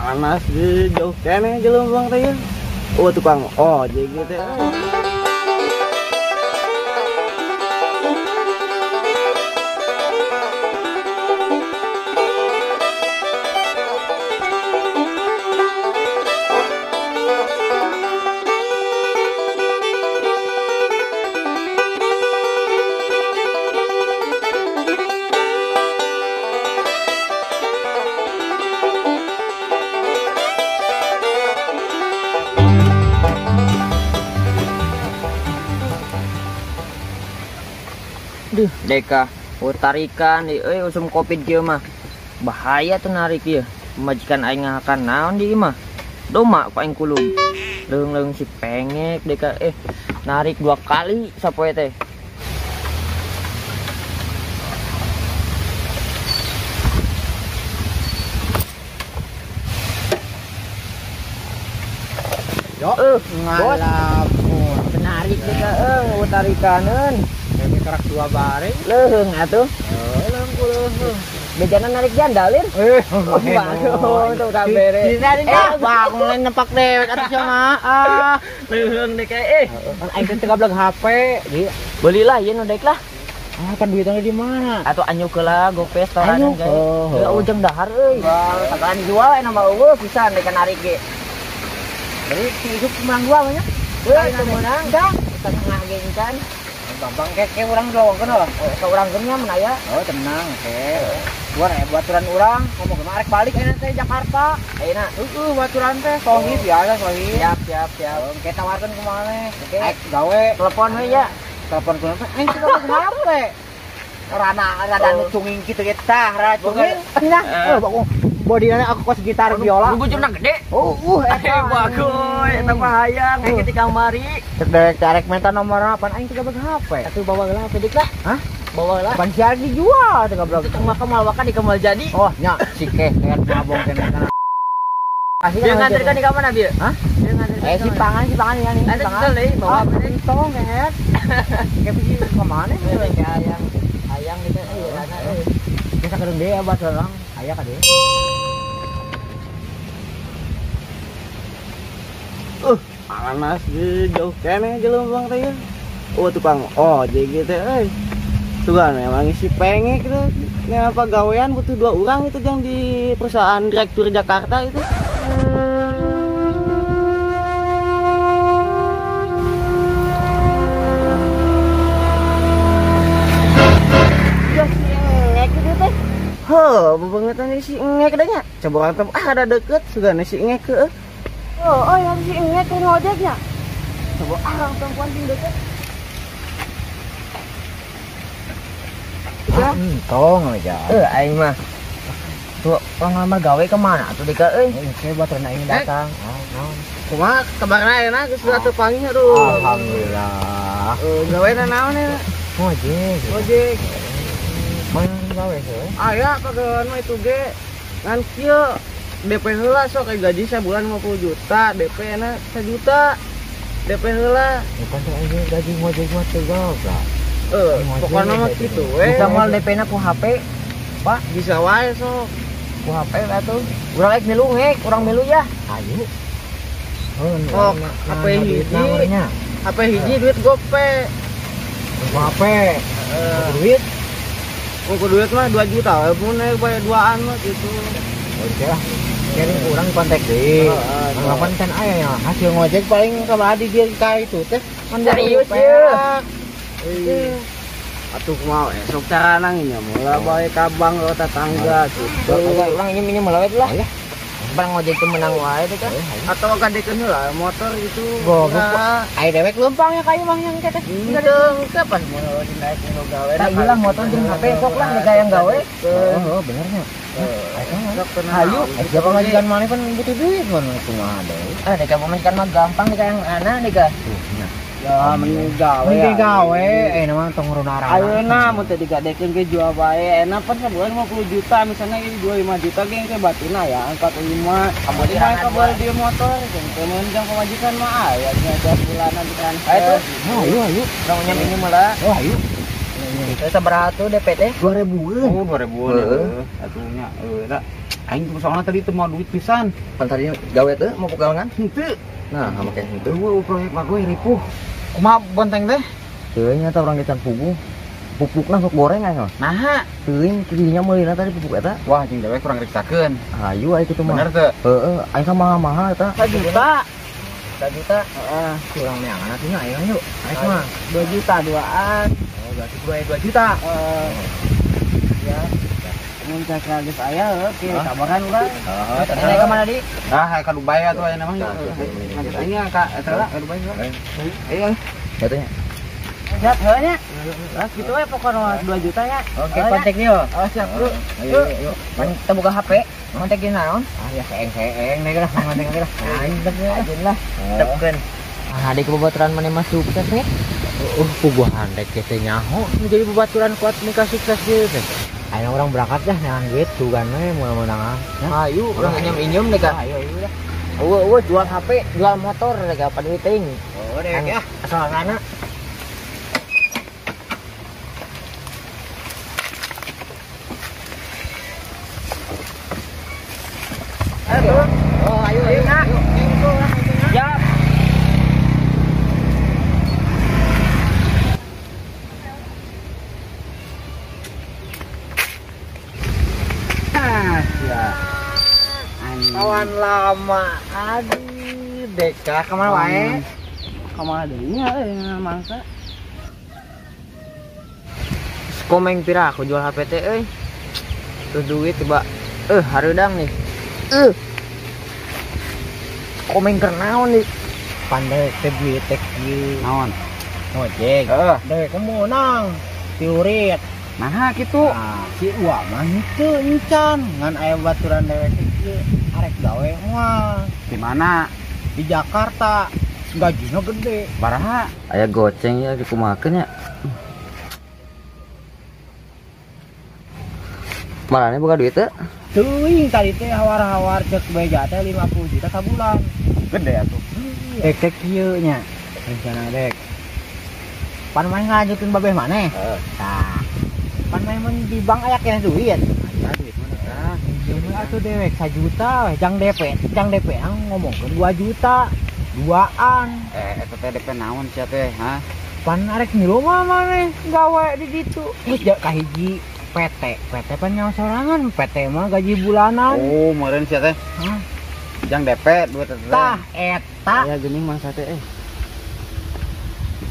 Panas di jauh kene jelema bang teh. Oh tukang ojek gitu. Duh, deka, oh tarikan di euy usum Covid kieu mah. Bahaya tuh narik ieu. Pamajikan aing ngahakan naon di imah. Doma ku aing kulung. Leung-leung si pengek deka narik 2 kali sapoe teh. Yo, ngalamun. Narik deka euy, tarikaneun. Kerak 2 bareng. Leuheung atuh. Leuheung kuleuheung. Bejana narik janda lin. Waduh, tuh udah bere. Bangun lain nempak dewek atuh sia ah. Leuheung deh kayak Kan aing teh gablek HP. Belilah ieu nu daek lah. Ah, kan duitnya di mana? Atuh anyuk heula GoPay toranan gae. Heuh ujung dahar euy. Sakalan dijual enak mah eueuh pisan dek narik ge. Jadi si hidup menang 2 nya. Heuh teu meunang dah. Setengah ge encan. Bambang kek urang lowongkeun heuh. Ka urang geunnya mun aya. Oh, tenang ke. Gua aya baturan urang, ngomong mah arek balik ayeuna teh Jakarta. Ayeuna heueuh baturan teh sohib biasa sohib. Siap siap siap. Engke tawarkeun kumaha maneh. Oke. Aek gawe. Telepon we ya. Telepon kumaha teh aing teh HP. Rana rada nu cunging kitu ge tah, rada cunging. Nah, oh bodina aku kos gitar biola. Nu bujurna gede. Oh, eta bagus, eta mah hayang engke di kamari. Cek dewek carek minta nomor apaan aing teh gablek HP. Atuh bawa heula HP dik lah. Hah? Bawa heula. Pan siar dijual teh gablek. Tong mah kamal wakan di kamal jadi. Oh, nya si keh mabong keneh kana. Dia nganterkan di kamar bieu? Hah? Dia nganterkan. Si pangan yang ini. Ada betul deui bawa HP deui. Tong kehet. Ke pergi ka mana? Hayang hayang gitu euy rana euy. Bisa kedeung deui abah orang aya ka deui. Panas di jauh kene jelema bang teh. Oh tukang ojek gitu euy. Tuh memang isi pengek gitu. Ini apa gawean butuh 2 orang itu yang di perusahaan direktur Jakarta itu. Ya si engek gitu teh. Heuh, bebangetan si engek deh nya. Coba orang ah ada deket sugana si engek heuh. Oh, yang si engek ke ngojeknya. Coba orang perempuan sing deket. Entong aja. Aing mah. Tuh orang lama gawe kemana tuh deka euy? Saya buat aing datang. Oh, naon. Kumaha kabarna ayeuna geus sudah teu panggih aduh. Alhamdulillah. Gawe na naon ya? Ngojek. Ngojek. Mana gawe sih? Aya kagawean mah itu ge. Ngan kieu DP heula sok kayak gaji sebulan 50 juta, DP na 1 juta. DP heula. Bukan tuh aja gaji ngojek mah teu gagah. Pokoknya mah kitu we. Bisa moal DP na ku HP, Pak. Bisa wae sok. Ku HP atuh. Urang rek milu ngek, urang milu ya. Ayo. Oh, HP hiji. HP hiji duit gope. Ku HP. Duit. Ku duit mah 2 juta, mun bayar 2-an mah gitu. Oke lah. Jadi kurang kontak deh. Anggapan kan aya ya hasil ngojek paling sabaraha di dia ka itu teh. Serius ya. Atuh kumaha esok carana nya moal bae ka bank atau tetangga gitu. Urang ini minjem heula we lah. Barang ngojek teu meunang wae teh kan. Atau gadekeun heula motor gitu. Goblok. Aya dewek leumpang ya ka imah yang teh. Henteu kapan mau dinaik nu gawe. Tah ieu lah motor jeung HP sok lah deka yang gawe. Heeh, bener nya. Ayo, siapa majikan mana kan butuh duit kan kumaha deui. Ah, deka pamajikan mah gampang deka yang ana deka. Ya mending gawe. Mending gawe, nama tong runara. Ayeuna mun teu digadekeun ge jual bae. Enak pan sabulan 50 juta misalnya ini 25 juta ge engke batina ya 45. Abdi mah kabel di motor teu meunjang pamajikan mah aya nya tiap bulanan ditransfer. Ayo ayo ayo. Urang nyam ini mah. Oh ayo. Itu sabaraha tuh DP teh? 2000-an. Oh, 2000-an. Heeh. Atuh nya euy. Aing soalna tadi teu mau duit pisan. Pan tadi gawe teu mau pegalangan? Henteu. Nah, make henteu. Eueuh proyek mah gue ripuh. Kumaha bonteng teh? Teuing eta urang ge can puguh. Pupukna sok goreng aing mah. Naha? Teuing kidinya meulina tadi pupuk eta. Wah, jeung dewek kurang riksakeun. Hayu aing kitu mah. Bener teu? Heeh, aing mah mahal eta. 1 juta. 1 juta. Heeh, kurang neangan atuh nya aing yuk. Aing mah 2 juta duaan. Oh, berarti kudu aya 2 juta. Heeh. Ya. Mun cakra geus aya heuh kieu kabaran urang. Heeh, tadi ka mana di? Ah, ka Dubai atuh aya mah. Aing ka eta lah ka Dubai lah. Ayo. Eta nya. Siap heuh nya. Lah kitu we pokona 2 juta nya. Oke, kontak yo. Oh, siap, Bro. Ayo, ayo. Pan teu boga HP, kontak naon? Ah, ya seeng-seeng deh lah, kontak lah. Aing ajeun lah. Tepkeun. Ah, dek babaturan maneh mah sukses nih. Puguhan dek teh nyaho jadi babaturan kuat nikah sukses gitu teh. Ayo orang berangkat dah neangan duit sugan we moal meunang. Ayo, urang inyum-inyum deh kan. Ayo, ayo dah. Eueuh, jual HP, jual motor deh apa duit teuing. Oh, dek ya. Asal kana. Oh, ayo, ayo, ayo. Siap. Ah, ya. Kawan lama. Aduh, Deka kemana wae? Kemana deui nya mangsa? Komeng pira aku jual HP teh euy. Terus duit tiba hareudang nih. Komeng keur naon nih? Pandai teh duit teh kieu. Naon? Ngojek. Heeh. Dewek meunang. Tiurit. Nah, kitu. Nah, si Uwa mah henteu encan ngan aya baturan dewek teh kieu arek gawe moal. Di mana? Di Jakarta. Gajina gede. Baraha? Aya goceng ya dikumahakeun nya. Marane boga duit teu? Teuing tadi teh hawar-hawar cek beja teh 50 juta sabulan. Gede atuh. Dek teh kieu nya. Rencana dek. Pan maneh ngalanjutkeun babeh maneh. Heeh. Tah. Pan maneh mun di bank aya keneh duit. Aya duit mah tah. Minjem atuh dewek 1 juta we jang DP. Jang DP ngomongkeun 2 juta. Duaan. Eta teh DP naon sia teh, ha? Pan arek ngilu mah maneh gawe di ditu. Geus kahiji PT, PT pan nyawa sorangan, PT mah gaji bulanan. Oh, meureun sia teh. Hah? Jang DP duit teh. Tah eta. Aya geuning mangsa teh eh.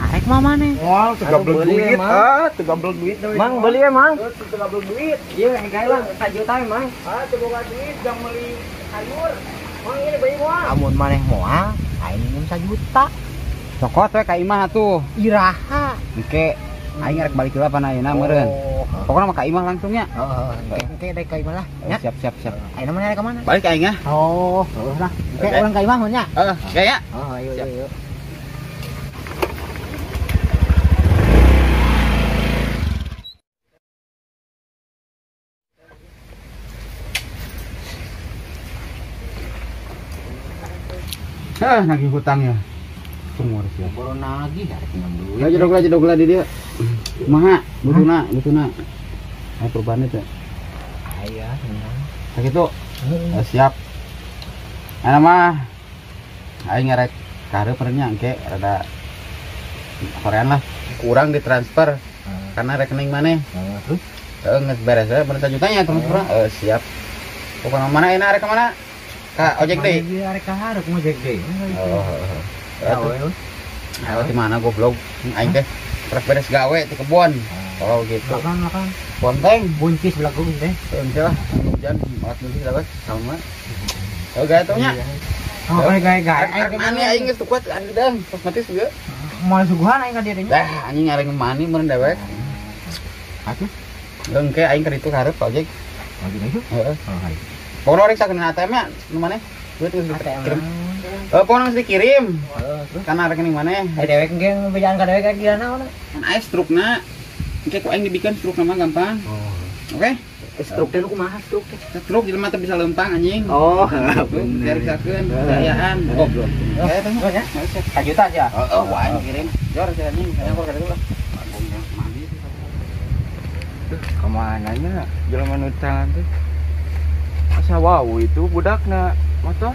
Arek mah maneh. Moal teu gableg duit, ah, teu gableg duit. Mang beli emang. Teu gableg duit. Ieu engke lah 1 juta emang. Ah, teu boga duit jang meuli sayur. Mang ini beli moal. Amun maneh moal, aing minjem 1 juta. Cokot we ka imah atuh. Iraha. Engke aing rek balik heula pan ayeuna meureun. Pokoknya mah ka imah langsung nya. Heeh, engke rek ka imah lah. Nya. Siap, siap, siap. Ayeuna mana rek ka mana? Balik aing ya. Oh, heuh lah. Engke urang ka imah mun nya. Heeh, oke ya. Oh, ayo ayo ayo. Heh, nagih hutangnya. Sumur sih. Baru nagih arek minjem duit. Ya jedog lah di dia. Kumaha? Butuhna, butuhna. Ayo perubahan itu. Aya, tenang. Sakitu. Siap. Ana mah aing ngarek ka hareup nya engke rada korean lah. Kurang ditransfer karena rekening maneh. Terus heeh geus beres we bener 1 juta nya transfer. Siap. Pokona mana enak arek ka mana? Ka ojek deui. Ieu arek ka hareup ngojek deui. Oh, heeh. Ayo di mana goblok aing teh rek beres gawe di kebon. Oh gitu. Makan makan. Bonteng buncis belagu teh. Heuh lah. Hujan malat buncis dapat sama. Oh gawe teh nya. Oh gawe gawe. Aing mani aing geus kuat anjing dang otomatis juga. Moal suguhan aing ka dieu teh nya. Dah anjing arek mani meureun dewek. Atuh. Engke aing ka ditu ka hareup ojek. Ojek itu? Heeh. Oh hayu. Pokona rek sakeun ATM nya nu maneh? Duit geus dikirim. Pokona geus dikirim. Terus kana rekening maneh. Eh dewek engke ngebejaan ka dewek kira naon? Kan aya strukna. Engke ku aing dibikeun strukna mah gampang. Oh. Oke? Struk teh kumaha struk teh? Struk jelema teh bisa leumpang anjing. Oh, bener. Diariksakeun dayaan goblok. Eh teh nya. 1 juta aja. Heeh, ku aing kirim. Jor si anjing, saya kok ka ditu lah. Kemana nya jelema nu tangan teh? Asa wow itu budakna motor.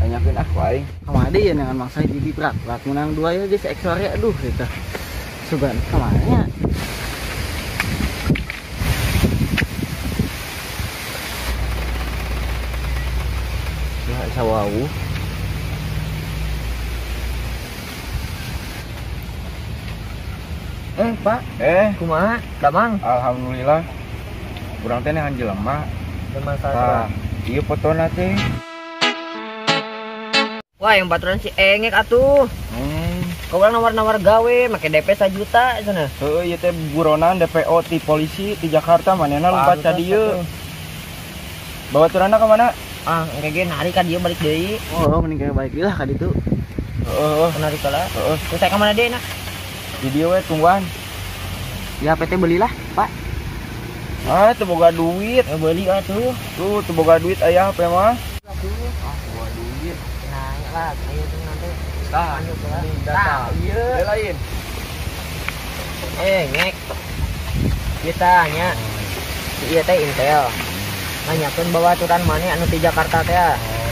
Tanyakeun ah ku aing. Kamari ya dengan mangsa jadi berat menang dua ya geus eksore aduh gitu. Sugan kamana? Ya asa wow. Pak, kumaha? Damang? Alhamdulillah. Urang teh neangan jelema. Jelema saha? Ieu fotona teh. Wah, yang baturan si engek atuh. Kau urang nawar-nawar gawe make DP 1 juta cenah. Heuh, ieu teh buronan DPO ti polisi di Jakarta manehna lompat ka dieu. Babaturanna ka mana? Ah, engke ge narik ka dieu balik deui. Oh, mending kayak balik deui lah ka ditu. Heeh, narik lah. Heeh. Terus saya ka mana deui, nak? Di dieu we tungguan. Ya PT belilah, Pak. Ah, teu boga duit. Ya beli atuh. Tuh, teu boga duit aya HP mah. Ah, boga duit. Nanya lah, ayo tuh nanti. Tah, data. Iya. Lain. Ngek. Kita nya. Ieu teh Intel. Nanyakeun babaturan maneh anu ti Jakarta teh.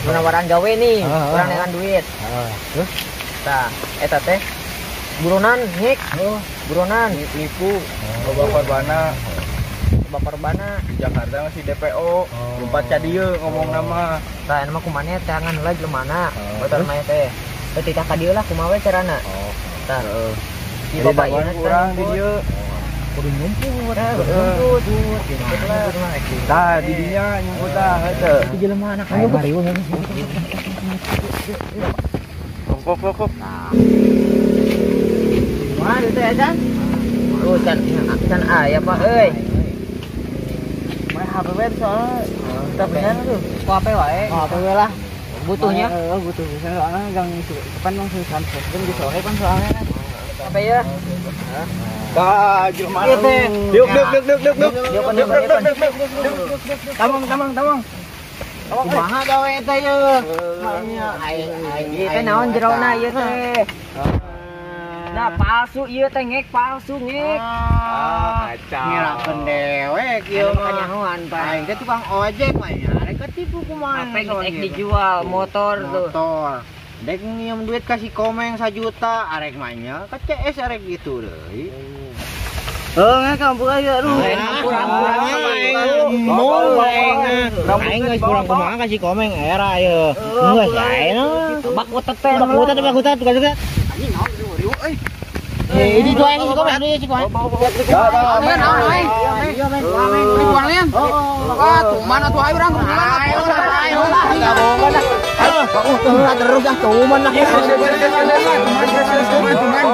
Menawaran gawe nih, kurang dengan duit. Heeh. Terus tah, eta teh buronan ngek. Oh, buronan nipu. Loba korbana. Loba korbana di Jakarta masih DPO. Lompat ka dieu ngomong nama. Tah, anu mah kumaha teangan heula jelemana. Batur mah teh. Teu titah ka dieu lah kumaha we carana. Oh. Tah. Heeh. Si bapak ieu urang di dieu. Kudu nyumput. Nyumput. Tah, di dinya nyumput tah heuh. Itu jelema anak aing mariweuh. Kok kok kok. Wah, itu ya, Chan? Oh, Chan, Chan aya, Pak euy. Main HP we soalnya kita bener tuh. Ku HP wae. Oh, HP we lah. Butuhnya? Heeh, butuh pisan soalnya gang kapan langsung transfer kan di sore kan soalnya kan. HP ya? Tah, jelema. Diuk diuk diuk diuk diuk. Diuk diuk diuk. Tamang tamang tamang. Kumaha gawe eta ye? Aing aing ieu teh naon jerona ieu teh? Nah, palsu ieu teh ngek, palsu ngek. Ah, kacau. Ngirakeun dewek ieu mah. Kanyahoan, Pak. Aing teh tukang ojek mah nya, arek ketipu kumaha. Apa geus dijual motor tuh. Motor. Dek nyium duit kasih komeng 1 juta, arek mah nya ke CS arek gitu deui. Heuh, ngek kampung aja aduh. Aing geus kurang kumaha kasih komeng era ieu. Geus aing. Bak utet teh. Bak utet, bak utet, tukang. Anjing naon riweuh euy. Ini dua yang si komen, aduh si komen. Wah, tuman atuh ayo urang kumaha. Ayo lah, enggak bohong lah. Terus ah tuman lah. Tuman.